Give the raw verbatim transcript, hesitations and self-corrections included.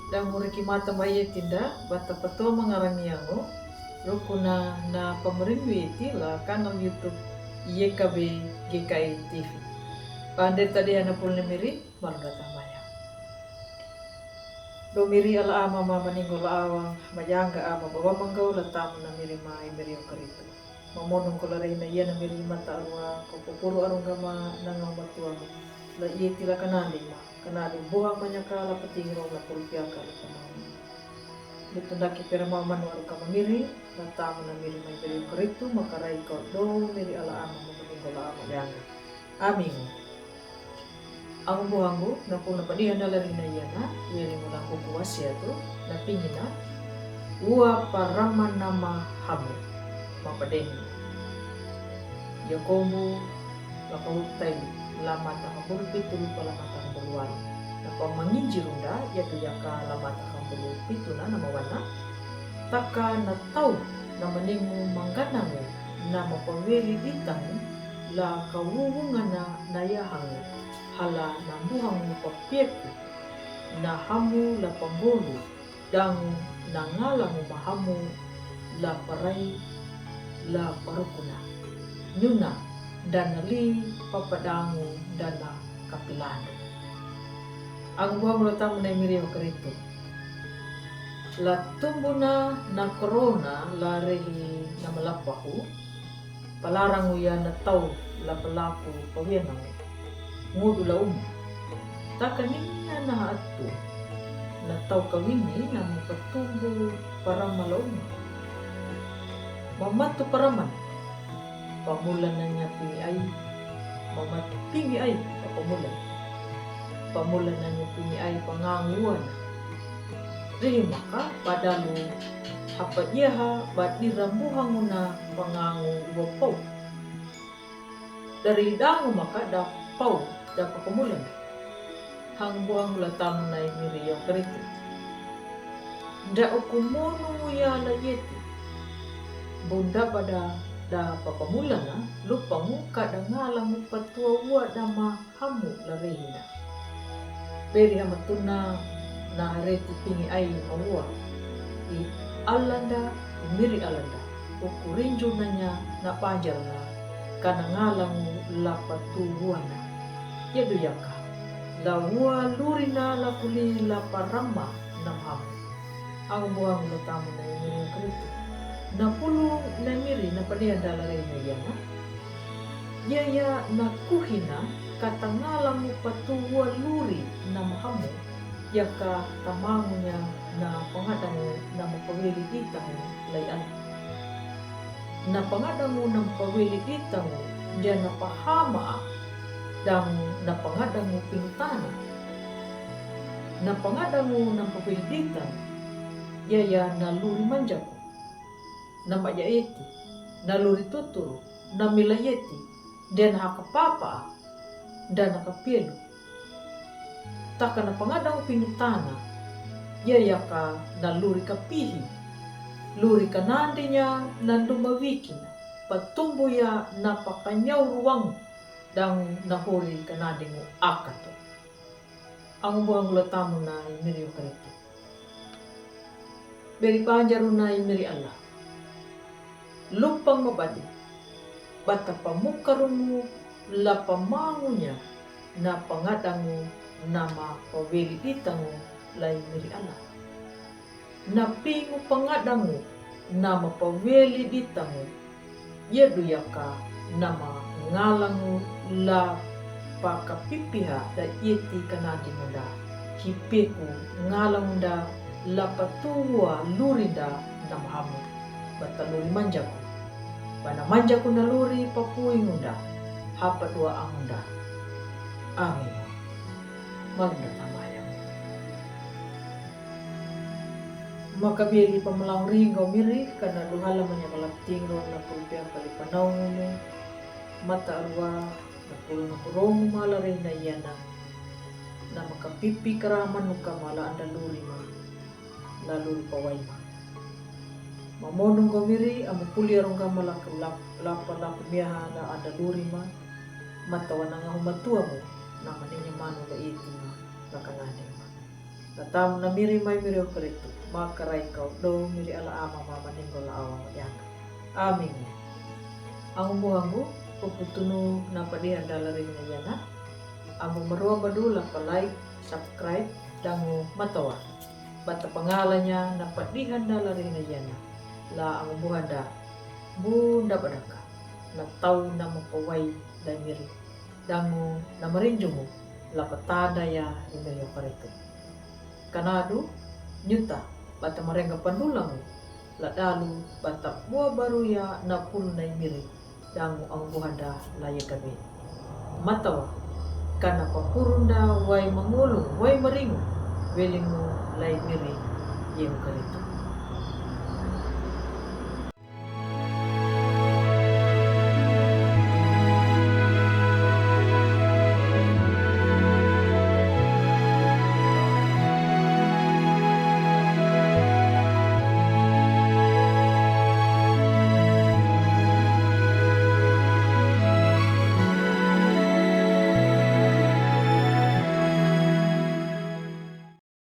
Dang huri ki mata mai e tinda, bata pato mangarang yango, rukuna na pamarinwi eti la kanal YouTube Y K B G K I T V. Pande tadi ana pulne miri, malga tamaya. Do miri ala ama ma maningo la awa, mayanga ama baba manggau la tamu na miri mai miri o karitu. Mamonong ko la rehina iya na miri mata arua, ko popuru arunga ma nanga matua ma. La iya tila kanali ma, kanali buha manyaka la patingro la pulpiaka la kamau. Lutundaki pera mau manu aru kama miri, la tamu na miri mai miri o karitu, makarai ko do miri ala ama ma maningo la ama yanga. Amin. Angu buhangu, na puna padiha na larina iyana, weli mula huku wasia tu, na pingina, ua parama nama hamu, mapadeni. Yakobu, la kautai, la mata hambulu pitu lupa la mata hambulu walu. Na pamanginji runda, yatu yaka la mata hambulu pitu na nama wana. Taka na tau, na maningu mangganangu, na mapaweli ditangu, la kawuwungana na yahangu, hala na buhangu papieku, na hamu la pangolu, dangu na ngalangu mahamu, la parai, la parukuna. Nyuna, dana li, papadangu, dana kapilandu. Angu buhangu la tamu na miri o karitu. La tumbuna na korona la rehi na malapahu, palarangu ya na tau la palaku pawianangu. Ngudu la uma. Taka ninga na atu, na tau kawini na mapatumbu parama la uma. Mamatu paraman. Pamulana nya pingi ai, mamatu pingi ai, pa pamulana. Pamulana nya pingi ai, panganguana. Rihi maka, padalu, hapa iyaha, badira buhanguna, pangangu ua pau. Dari dangu maka, da pau, da pa pamulana. Hang buhangu la tamu na miri o karitu. Nda uku monu ya la yeti. Bunda pada da papamulana, lupangu kada ngalangu patua ua dama hamu la rehina. Beri hamatuna na hareti pingi ai maua. I alanda, i miri alanda. Uku rinju nanya na panjarna, kana ngalangu la patuana. Yadu yaka. La ua lurina la kuli la parama na hamu. Angu buhangu la tamu na miri o karitu. Na pulu na miri na padiha na larina iyana. Yaya na kuhina kata ngalangu patua luri na mahamu. Yaka tamangunya na pangadangu na mapaweli ditangu lai ana. Na pangadangu na mapaweli ditangu dia na pahama a. Dangu na pangadangu pinutana. Na pangadangu na mapaweli ditangu. Yaya na luri manjaku. Na maja eti. Na luri tuturu. Na mila eti. Dia na haka papa a. Da na kapielu. Taka na pangadangu pinutana. Yayaka na luri kapihi. Luri kanandinya na nduma wikina. Patumbuya na pakanyau ruangu. Dangu na hori kanandingu akatu. Angu buhangu la tamu na miri o karitu. Beri panjaruna miri ala. Lupang mabadi. Bata pamukarungu la pamangunya na pangadangu na mapaweli ditangu lai miri ala. Na pingu pangadangu na mapaweli ditangu. Yadu yaka na mangalangu la pakapipiha da yeti kanandingunda. Hipeku ngalangunda la patua lurinda na mahamu. Bata luri manjaku. Bana manjaku na luri papuingunda. Hapa dua angunda. Amin. Malunda tamaya. Makabeli pamalau ringo miri, kana duhala manya kalap tingro na pulpia kali panaunu, mata arua, na pulu na kurongu mala rina iyana, na makapipi karaman nuka mala anda luri ma, la luri pawai ma. Mamonung go miri, amu puli arunga mala kelap, lapa lapa miaha la anda luri ma, mata wananga humatua mu, na maninya manu la iti ma, la kanane ma. Tamu na miri mai miri okaritu, makarai kau do miri ala ama mama ningol awa yang. Amin. Angu muhangu, puputunu na padihan dala rihna yana. Amu marua badula pa like, subscribe, dangu matawa. Bata pangalanya na padihan dala rihna yana. La angu buhanda, bunda badaka. Na tau na mapawai dai miri. Dangu na marinjungu, la patada ya ri miri okaritu. Kanadu, nyuta, bata marenga pandulangu, la dalu, bata bua baru ya na pulu nai miri, dangu angu buhanda la ya kabe. Matawa, kana papurunda wai mangulu, wai maringu, welingu lai miri, ye okaritu.